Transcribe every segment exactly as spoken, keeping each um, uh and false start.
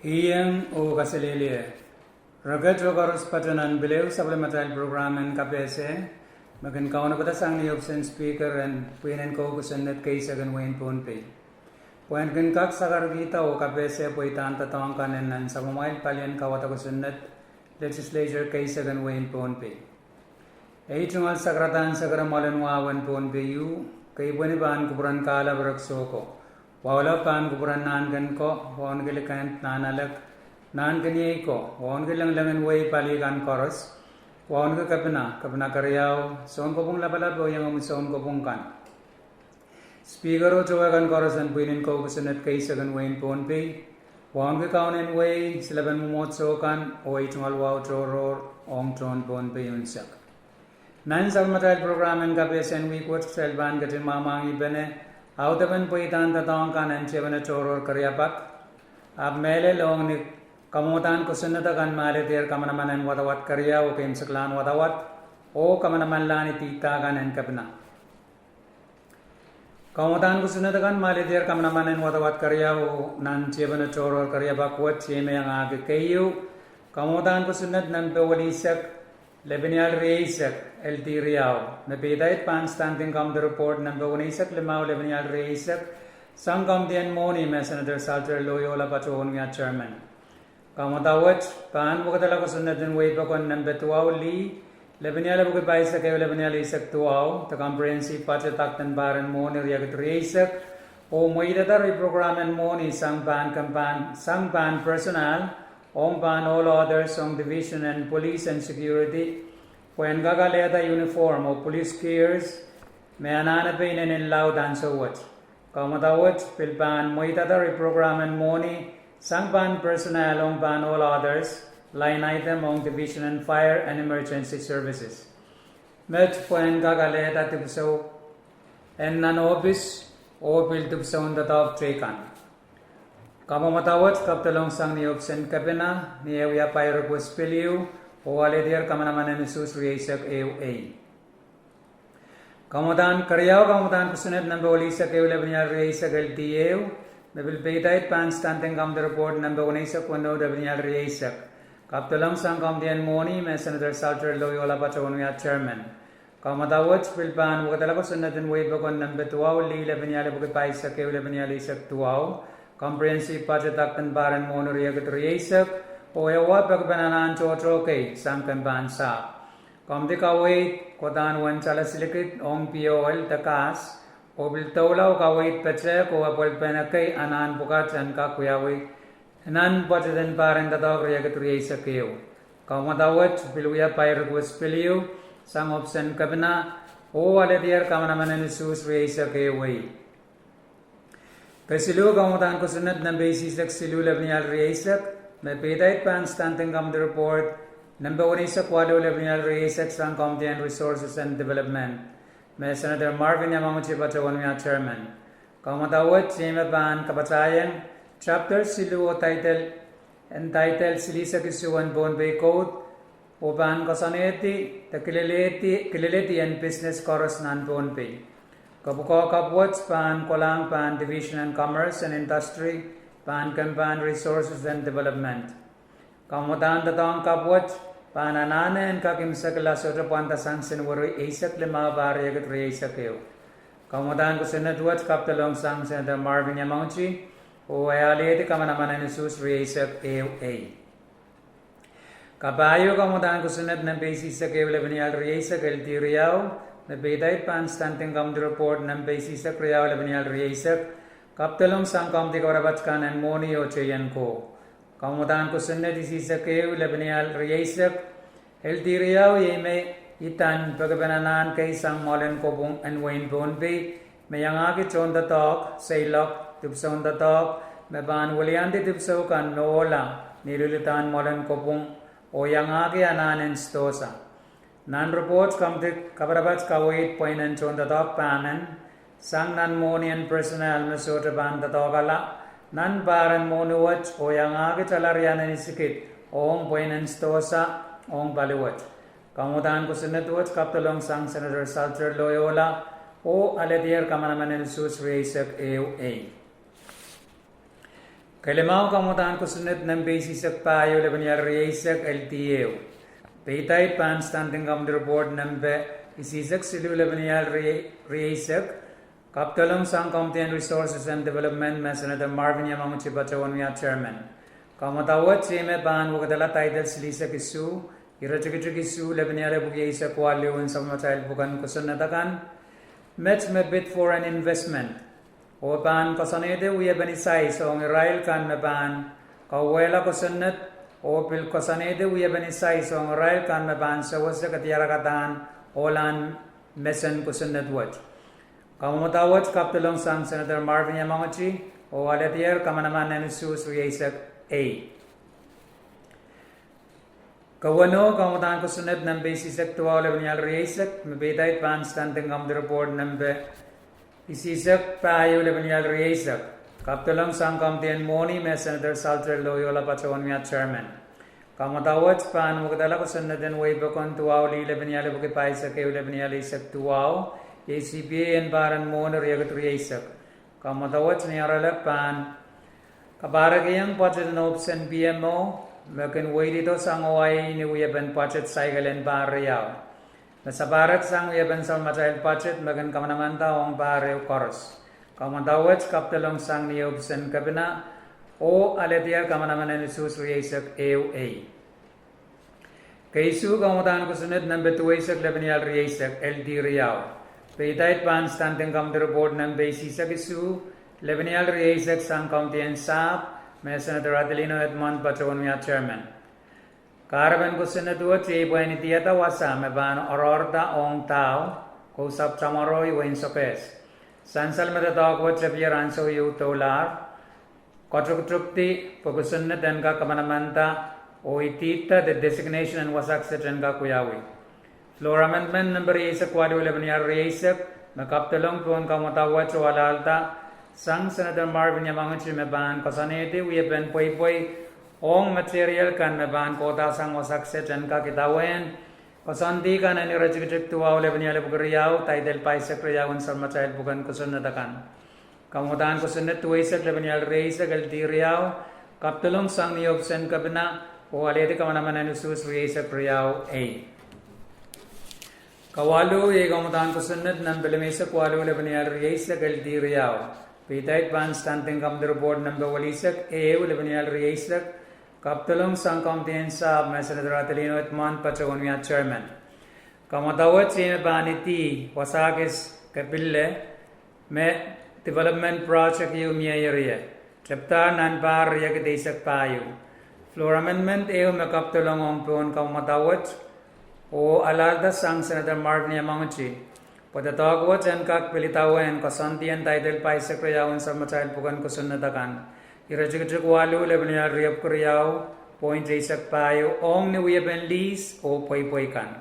Iang oh kaselehlie. Reket oh koaros patoh nan pil ehu sapwellimatail prokram en kapehse, me kin kaunopada sang ni ohpis en Speaker en pwihn en kou kosonned keisek en wehin Pohnpei. Pwehn kin kak sakarkihda oh kapehse pweidahn doadoahk kan en nan sapwamwail palien kauwada kosonned, Legislature keisek en wehin Pohnpei. Ei tungoal sakaradahn sekere mwoalen wahu en Pohnpei u, keipweni pahn kupwuren Kahlap Rek Soko. Wahu lap pahn kupwuren Nahnken ko, Wauneki Likend Nahnalek, Nahnkeniei ko, Wauneki Lenglengen Wehi Pali kan koaros, Wauneki Kepina, Kepina Keriau, Sounkopwung Lapalap oh iengomwi sounkopwung kan. Speaker oh towe kan koaros en pwihn en kou kosonned keisek en wehin Pohnpei, Wauneki Kaunen Wehi, silepen mwomwohdiso kan, oh ei tungoal wahu tohrohr ong tohn Pohnpei unsek. Nan sapwellimatail prokram en kapehse en wihk wet kitail pahn ketin mwahmwahngihpene audepen pweidahn doadoahk kan en tiepene tohrohr keriapak. Ahpw mehlel ong ni kamwadahn kosonned akan me alehdier kamanaman en wadawad keriau oh keimwseklahn wadawad, oh kamanamanlahn idihda kan en Kepina. Kamwadahn kosonned akan me alehdier kamanaman en wadawad keriau oh nan tiepene tohrohr keriapak wet iei me iangahki keieu: kamwadahn kosonned nempe weneisek, lepenial rieisek, L D riau, me peidait pahn Standing Committee Report nempe weneisek limau, lepenial rieisek, sang Committee en Mwohni me Senator Salter Loyola patohwan wia Chairman. Kamwadahn wet pahn wekidala kosonned en wehi pokon nempe duwau lih, lepenial epwiki pahisek ehu, lepenial eisek duwau, de Comprehensive Budget Act en pahr en mwohni riekid rieisek, oh mweidada reprogram en mwohni sang pahn kempahn, sang pahn personnel, ong pahn all others ong Division en Police and Security, pwehn kak alehda uniform oh police gears, me anahne pein inenen laud ansou wet. Kamwadahn wet pil pahn mweidada reprogram en mwohni sang pahn personnel ong pahn all others, line item ong Division en Fire and Emergency Services. Met pwehn kak alehda dipwisou en nan ohpis, oh pil dipwisoun doadoahk teikan. Kamwadahn wet kapidolong sang ni ohpis en Kepina, ni eh wia pair request pil ieu, oh alehdier kamanaman en usuhs rieisek ehu ei. Kamwadahn keriau, kamwadahn kosonned nempe weneisek ehu, lepenial rieisek, L D ehu, me pil peidait pahn Standing Committee Report nempe weneisek weneu, lepenial rieisek. Kapidolong sang Committee en Mwohni me Senator Salter Loyola patohwan wia Chairman. Kamwadahn wet pil pahn wekidala kosonned en wehi pokon nempe duwau lih, lepenial epwiki pahisek ehu, lepenial eisek duwau, Comprehensive Budget Act en pahr en mwohni riekid rieisek, oh ewa pekipene nan tohtohkei sang kempahn sahpw. Committee kaweid kodahn wen tala silikid ong piohl de kahs, oh pil doula oh kaweid petehk oh apwalpen ekei anahn pwukat en kak wiawi nan pwoatet en pahr en doadoahk riekid rieisek ehu. Kamwadahn wet pil wia pair request pil ieu sang ohpis en Kepina, oh alehdier kamanaman en usuhs rieisek ehu ei. Kesiluh, kamwadahn kosonned nempe eisek siluh, lepenial rieisek, me peidait pahn Standing Committee Report nempe weneisek waluh, lepenial rieisek, sang Committee en Resources and Development, me Senator Marvin Yamauchi patohwan wia Chairman. Kamwadahn wet iei me pahn kapatahieng chapter siluh oh title, en title silihsek isuh en Pohnpei Code, oh pahn koasoanehdi de kilelehdi, kilelehdi en business koaros nan Pohnpei. Kapwukoa kapw wet pahn kolahng pahn Division en Commerce and Industry, pahn kempahn Resources and Development. Kamwadahn doadoahk kapw wet pahn anahne en kak imwisekla sohte pwanda sang Senweri eisek limau, pahr riekid rieisek ehu. Kamwadahn kosonned wet kapidolong sang Senator Marvin Yamauchi, oh e alehdi kamanaman en usuhs rieisek ehu ei. Kapahieu, kamwadahn kosonned nempe eisek ehu, lepenial rieisek, L D riau, me peidait pahn Standing Committee Report nempe eisek riau, lepenial rieisek, kapidolong sang Committee kaparapat kan en Mwohni oh Teien Ko. Kamwadahn kosonned eisek ehu, lepenial rieisek, L D riau, iei me idan pekipen anahn kei sang mwoalen kopwung en wehin Pohnpei, me iangahki tohndoadoahk, seiloak, dipwisoun doadoahk, me pahn weliandi dipwisou kan me ohla ni lilidahn mwoalen kopwung, oh iangahki anahn en sidohsa. Nan report, Committee kaparapat kaweid pweinen tohndoadoahk pahmen, sang nan mwohni en personnel me sohte pahn doadoahkala nan pahr en mwohni wet, oh iangahki tala rian en isikid ong pweinen sidohsa ong pali wet. Kamwadahn kosonned wet kapidolong sang Senator Salter Loyola, oh alehdier kamanaman en usuhs rieisek ehu ei. Kelimau, kamwadahn kosonned nempe isihsek pahieu lepenial rieisek, L D ehu. Peidait pahn Standing Committee Report nempe isihsek siluh lepenial rieisek, kapidolong sang Committee en Resources and Development me Senator Marvin Yamauchi patohwan wia Chairman. Kamwadahn wet me pahn wekidala title silihsek isuh, iretikitik isuh lepenial epwiki eisek waluh en sapwellimatail pwuken kosonned akan, met me bid for an investment oh pahn koasoanehdi wiepen isais ong irail kan me pahn kauwehla kosonned, oh pil koasoanehdi wiepen isais ong irail kan me pahn sewese kediaradahn ohlahn mesen kosonned wet. Kamwadahn wet kapidolong sang Senator Marvin Yamauchi, oh alehdier kamanaman en usuhs rieisek ei. Kaweno, kamwadahn kosonned nempe isihsek duwau lepenial rieisek, me peidait pahn Standing Committee Report nempe isihsek pahieu lepenial rieisek, kapidolong sang Committee en Mwohni me Senator Salter Loyola patohwan wia Chairman. Kamwadahn wet pahn wekidala kosonned en wehi pokon duwau lih lepenial epwiki pahisek ehu lepenial eisek duwau, iei C P A en pahr en mwohni riekid rieisek. Kamwadahn wet ni oaralap pahn kapahrek iang budget en ohpis en P M O, me kin weidihdo sang Hawaii ni wiepen budget cycle en pahr riau, me sapahrek sang wiepen sapwellimatail budget me kin kamanamanda ong pahr ehu koaros. Kamwadahn wet kapidolong sang ni ohpis en Kepina, oh alehdier kamanaman en usuhs rieisek ehu ei. Keisuh, kamwadahn kosonned nempe duweisek lepenial rieisek, L D riau. Peidait pahn Standing Committee Report nempe isihsek isuh lepenial rieisek sang Committee en Sahpw, me Senator Adelino Edmond patohwan wia Chairman. Kahrepen kosonned wet iei pwehn idihada wasa me pahn oaroarda ong dau, Kousapw Tamwaroi, Wein Sokehs. Sansal me doadoahk wet tepier ansou ieu doulahr, katoktokdi pwe kosonned en kak kamanamanda oh idihda de designation en wasak set en kak wiawi. Floor amendment nempe rieisek waluh lepenial rieisek, me kapidolong pohn kamwadahn wet oh alahlda sang Senator Marvin Yamauchi me pahn koasoanehdi wiepen pweipwei ong material kan me pahn kohdahsang wasak set en kak idawehn koasoandi kan en iretikitik duwau lepenial epwiki riau, title pahisek riau en sapwellimatail pwuken kosonned akan. Kamwadahn kosonned duweisek lepenial rieisek, L D riau, kapidolong sang ni ohpis en Kepina, oh alehdi kamanaman en usuhs rieisek riau ei. Kawalu, iei kamwadahn kosonned nempe limeisek waluh lepenial rieisek, L D riau. Peidait pahn Standing Committee Report nempe welisek ehu lepenial rieisek, kapidolong sang Committee en Sahpw me Senator Adelino Edmond patohwan wia Chairman. Kamwadahn wet me pahn idih wasa kis Kepille, me development project ieu mie rie, tepdahr nan pahr riekid eisek pahieu. Floor amendment ehu me kapidolong ong pohn kamwadahn wet oh alahlda sang Senator Marvin Yamauchi pwe doadoahk wet en kak pil idawehn koasoandi en title pahisek riau en sapwellimatail pwuken kosonned akan, iretikitik waluh lepenial riepwiki riau, point eisek pahieu, ong ni wiepen lease oh pweipwei kan.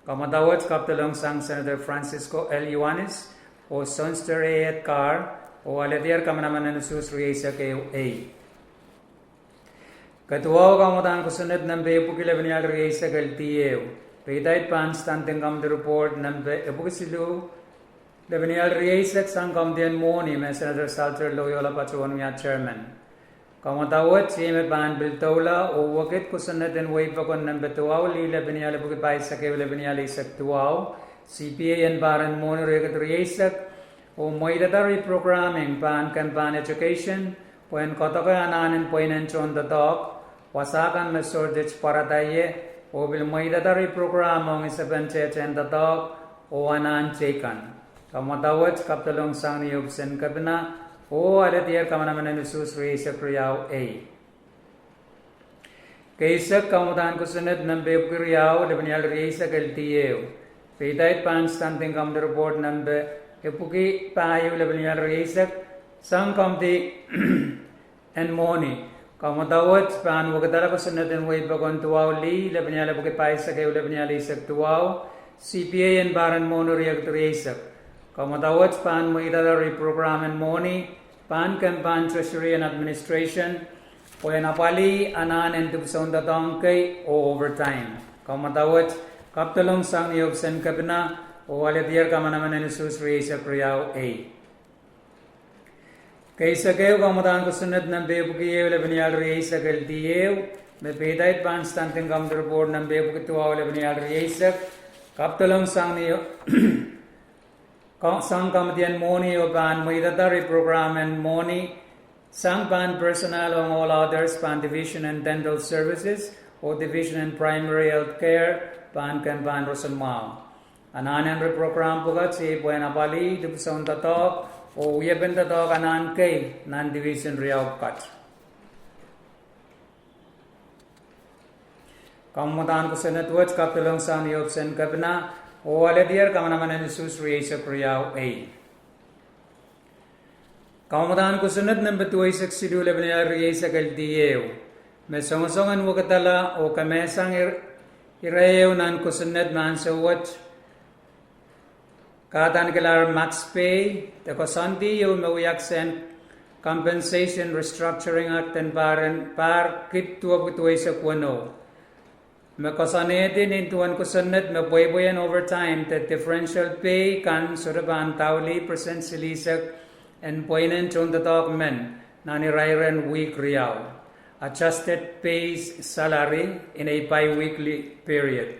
Kamwadahn wet kapidolong sang Senator Francisco L. Ioanis oh Sohnster A. Etgar, oh alehdier kamanaman en usuhs rieisek ehu ei. Keduwau, kamwadahn kosonned nempe epwiki lepenial rieisek, L D ehu. Peidait pahn Standing Committee Report nempe epwiki siluh lepenial rieisek sang Committee en Mwohni me Senator Salter Loyola patohwan wia Chairman. Kamwadahn wet me pahn pil doula oh wekid kosonned en wehi pokon nempe duwau lih lepenial epwiki pahisek ehu lepenial eisek duwau, C P A en pahr en mwohni riekid rieisek, oh mweidada reprogramming pahn kempahn education, pwehn koadoke anahn en pweinen tohndoadoahk, wasa kan me Shoreditch pwarada ie, oh pil mweidada reprogram ong isepen tehtehn doadoahk oh anahn teikan. Kamwadahn wet kapidolong sang ni ohpis en Kepina, oh alehdier kamanaman en usuhs rieisek riau ei. Keisek, kamwadahn kosonned nempe epwiki riau lepenial rieisek, L D ehu. Peidait pahn Standing Committee Report nempe epwiki pahieu lepenial rieisek sang Committee en Mwohni. Kamwadahn wet pahn wekidala kosonned en wehi pokon duwau lih lepenial epwiki pahisek ehu lepenial eisek duwau, C P A en pahr en mwohni riekid rieisek. Kamwadahn wet pahn mweidala reprogram en mwohni pahn kempahn Treasury and Administration, pwehn apwalih anahn en dipwisoun doadoahk kei oh overtime. Kamwadahn wet kapidolong sang ni ohpis en Kepina, oh alehdier kamanaman en usuhs rieisek riau ei. Keisek ehu, kamwadahn kosonned nempe epwiki ehu lepeni ahl rieisek L D ehu, me peidahn pahn standing committee report nempe epwiki duwau lepeni ahl rieisek, kapwdolong sang ni sang committee en mwohni oh pahn mweidada reprogram en mwohni sang pahn personnel ong all others pahn Division en Dental Services oh Division en Primary Health Care pahn kin pahn roson mwahu. Anahn en reprogram pwukat iei pwehn apwalih dipwisoun doadoahk oh wiepen doadoahk anahn kei nan division riau pwukat. Kamwadahn kosonned wet kapwdolong sang ni ohpis en kepina oh alehdier kamanaman en usuhs rieisek riau ei. Kamwadahn kosonned nempe duweisek siluh lepeni ahl rieisek L D ehu, me songosong en wekidala oh kemehsang ire ehu nan kosonned me ansou wet kadankilahr max pay, de koasoandi ehu me wiahki sehn compensation restructuring act en pahr kid duwepwiki duweisek weneu, me koasoanehdi nin duwen kosonned me pweipwei en overtime de differential pay kan sohte pahn daulih percent silihsek en pweinen tohndoadoahk men nan irairen wihk riau, adjusted base salary in a bi-weekly period.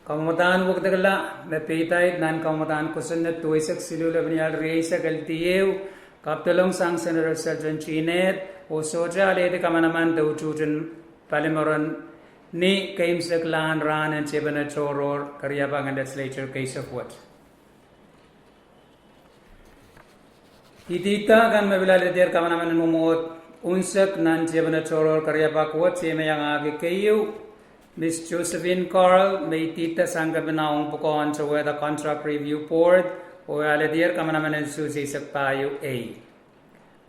Kamwadahn wekidala me peidahn nan kamwadahn kosonned duweisek siluh lepeni ahl rieisek L D ehu, kapwdolong sang Senator Selton Tienet oh sohte alehdi kamanaman de utuhten palimeren ni keimwseklahn rahn en tepene tohrohr keriapak en legislature keisek wet. Idihda kan me pil alehdier kamanaman en mwomwohd unsek nan tepene tohrohr keriapak wet, iei me iangahki keieu, Miss Josephine Carl, me idihda sang kepina ong pwukoahn towehda Contract Review Board oh alehdier kamanaman en usuhs eisek pahieu ei.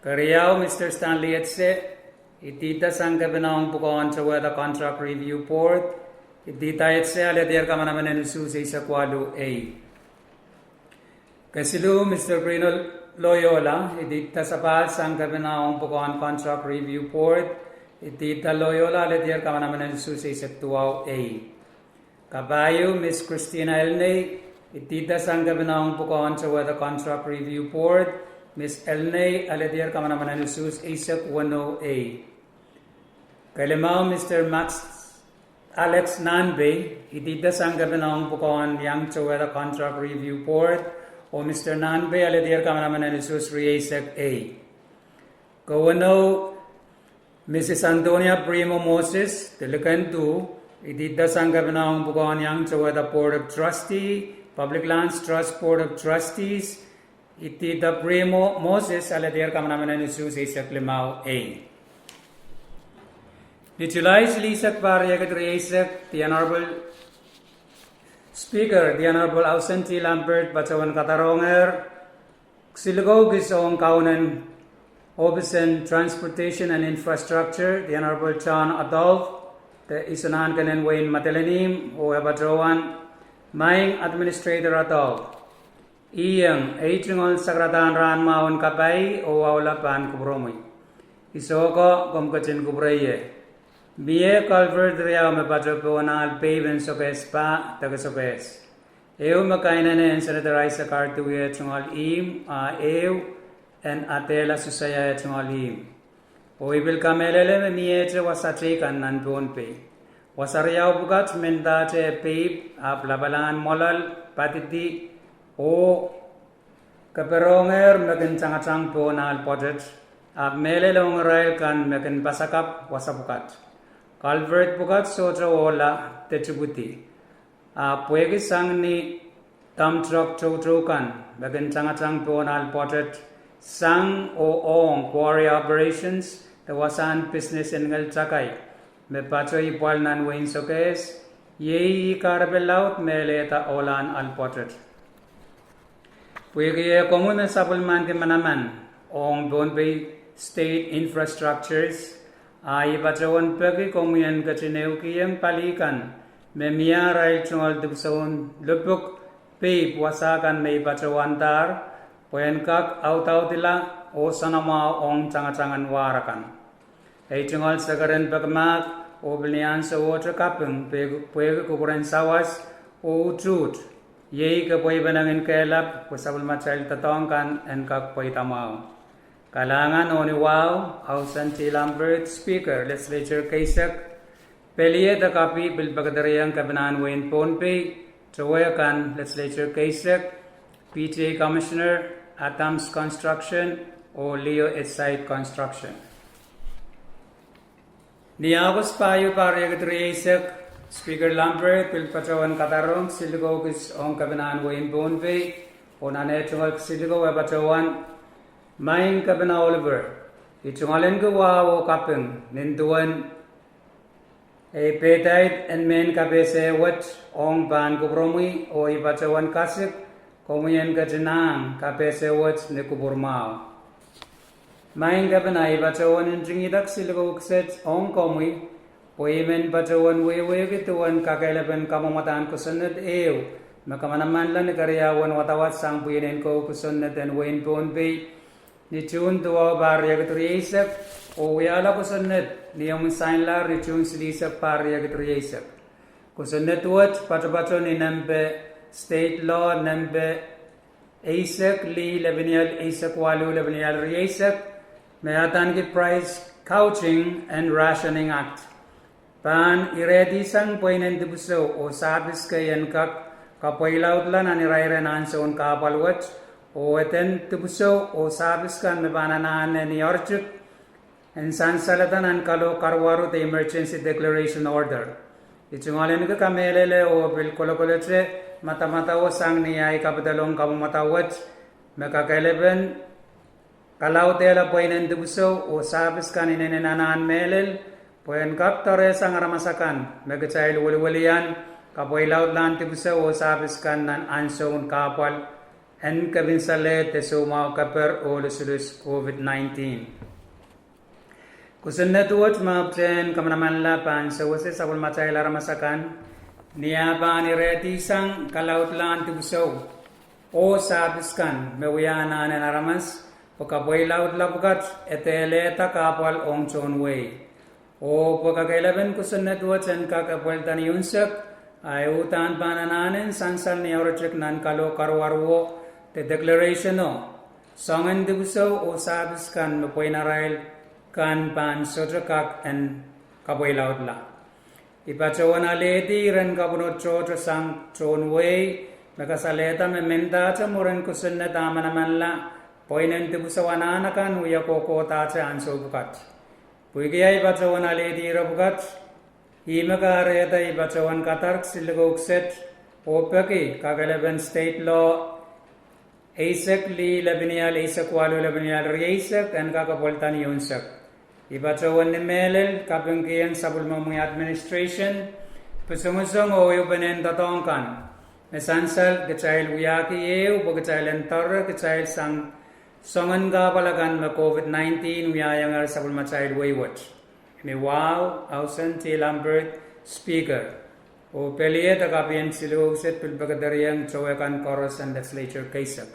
Keriau, Mr Stanley Etse, idihda sang kepina ong pwukoahn towehda Contract Review Board, idihda Etse alehdier kamanaman en usuhs eisek waluh ei. Kesiluh, Mr Reno Loyola, idihda sapahl sang kepina ong pwukoahn Contract Review Board, idihda Loyola alehdier kamanaman en usuhs eisek duwau ei. Kapahieu, Miss Christina Elnei, idihda sang kepina ong pwukoahn towehda Contract Review Board, Miss Elnei alehdier kamanaman en usuhs eisek weneu ei. Kelimau, Mr Max Alex Nahnpei, idihda sang kepina ong pwukoahn iang towehda Contract Review Board, oh Mr Nahnpei alehdier kamanaman en usuhs rieisek ei. Keweneu, Mrs Antonia Primo Moses, de Likendu, idihda sang kepina ong pwukoahn iang towehda Board of Trustee, Public Lands Trust Board of Trustees, idihda Primo Moses alehdier kamanaman en usuhs eisek limau ei. Ni July silihsek, pahr riekid rieisek, the Honorable Speaker, the Honorable Housen T Lambert patohwan kadarohngehr siluh kis ong kaunen ohpis en Transportation and Infrastructure, the Honorable John Adolph, de Isonahnken en Wehin Madolenihmw, oh e patohwan Maing Administrator Adolph. Ieng, ei tungoal sakaradahn rahn mwahu en kapai oh aulah pahn kupwuromwi. I soh ko komw ketin kupwure ie. Mie culvert riau me pato pohn ahl peip en Sokehs Pah de Kesokehs. Ehu me kainene en Senator Isaac R Dewey e tungoal ihmw, a ehu en Adela Susaia e tungoal ihmw. Oh I pil kamehlele me miehte wasa teikan nan Pohnpei. Wasa riau pwukat mendahte peip, ahpw lapalahn mwoalal, padidi, oh keperohngehr me kin tangatang pohn ahl pwoatet, ahpw mehlel ong irail kan me kin pasakapw wasa pwukat. Culvert pwukat sohte ohla de tipwidi. Ahpw pwehki sang ni dump truck toutou kan me kin tangatang pohn ahl pwoatet, sang oh ong quarry operations de wasahn pisines en ngeltakai me pato ipwal nan wehin Sokehs, iei ih kahrepe laud me elehda ohlahn ahl pwoatet. Pwehki eh komwi me sapwellimandi manaman ong Pohnpei State Infrastructures, a I patohwan peki komwi en ketin ehukihong pali kan me mie arail tungoal dipwisoun lipwuk peip wasa kan me I patohwandahr, pwe en kak audaudila oh soanamwahu ong tangatangen war akan. Ei tungoal sekeren pekimahk oh pil ni ahnsowohte kaping pwehki kupwuren sawas oh utuht, iei kepweipenengin kehlap pwe sapwellimatail doadoahk kan en kak pweida mwahu. Kalahngan oh ni wahu, Ausen T. Lambert, Speaker, Legislature keisek, pelied de kapi pil pekedereiong Kepinahn wehin Pohnpei, towe kan Legislature keisek, P T A Commissioner, Adams Construction, oh Leo Etsait Construction. Ni Aokost pahieu, pahr riekid rieisek, Speaker Lambert pil patohwan kadarohng kisinlikou kis ong Kepinahn wehin Pohnpei, oh nan eh tungoal kisinlikou e patohwan: Maing Kepina Oliver, I tungoalenki wahu oh kaping nin duwen ei peidaid en mehn kapehse wet ong pahn kupwuromwi, oh I patohwan kasik komwi en ketin ahng kapehse wet ni kupwur mwahu. Maing Kepina, I patohwan ntingihda kisinlikou kiset ong komwi, pwe I men patohwan wehwehki duwen kakehlapen kamwomwadahn kosonned ehu me kamanamanla ni keriau en wadawad sang pwihn en kou kosonned en wehin Pohnpei, ni June duwau, pahr riekid rieisek, oh wiahla kosonned ni omw sainlahr ni June silihsek, pahr riekid rieisek. Kosonned wet patopato ni nempe, State Law nempe eisek lih, lepenial eisek waluh, lepenial rieisek, me adaneki Price Gouging and Rationing Act, pahn irehdihsang pweinen dipwisou oh sahpis kei en kak kapweilaudla nan irairen ansoun kahpwal wet, oh eden dipwisou oh sahpis kan me pahn anahne ni oaritik en sansalada nan kalohk karuwaru de Emergency Declaration Order. I tungoalenki kamehlele oh pil kolokolete madamadau sang ni ahi kapidelong kamwomwada wet, me kakehlapen kalaudehla pweinen dipwisou oh sahpis kan inenen anahn mehlel, pwe en kak doarehsang aramas akan me kitail weliwelian kapweilaudlahn dipwisou oh sahpis kan nan ansoun kahpwal en kepin salehd de soumwahu keper oh lusulus COVID nineteen. Kosonned wet me pwtehn kamanamanla pahn sewese sapwellimatail aramas akan, ni ah pahn irehdihsang kalaudlahn dipwisou oh sahpis kan me wia anahn en aramas, pwe kapweilaudla pwukat e dehlehda kahpwal ong tohn wehi. Oh pwe kakehlapen kosonned wet en kak epwelda ni unsek, a e uhdahn pahn anahne en sansal ni oaritik nan kalohk karuwaruo de declarationo, soangen dipwisou oh sahpis kan me pwein arail kan pahn sohte kak en kapweilaudla. I patohwan alehdi iren kapwunod tohto sang tohn wehi me kasalehda me mendahte mwurin kosonned ah manamanla, pweinen dipwisou anahn akan wia kohkohdahte ansou pwukat. Pwehki ahi patohwan alehdi ire pwukat, ihme kahrehda I patohwan kadar kisinlikou kiset oh peki kakehlapen State Law eisek lih, lepenial eisek waluh, lepenial rieisek en kak epwelda ni unsek. I patohwan ni mehlel kapingkihong sapwellimomwi administration pisongosong oh ehupenen doadoahk kan me sansal kitail wiahki ehu pwe kitail en doare kitail sang soangen kahpwal akan me COVID nineteen wiahiong sapwellimatail wehi wet. Ni wahu, Ausen T. Lambert, Speaker, oh pelied de kapien kisinlikou kiset pil pekedereiong towe kan koaros en Legislature keisek.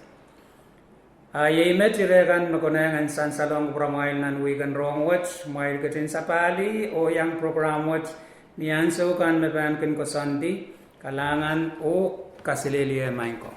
A iei met ire kan me konehng en sansalohng kupwuramwail nan wihk en rohng wet. Mwail ketin sapahlih oh iang prokram wet ni ansou kan me pahn kin koasoandi. Kalahngan oh kaselehlie maing ko.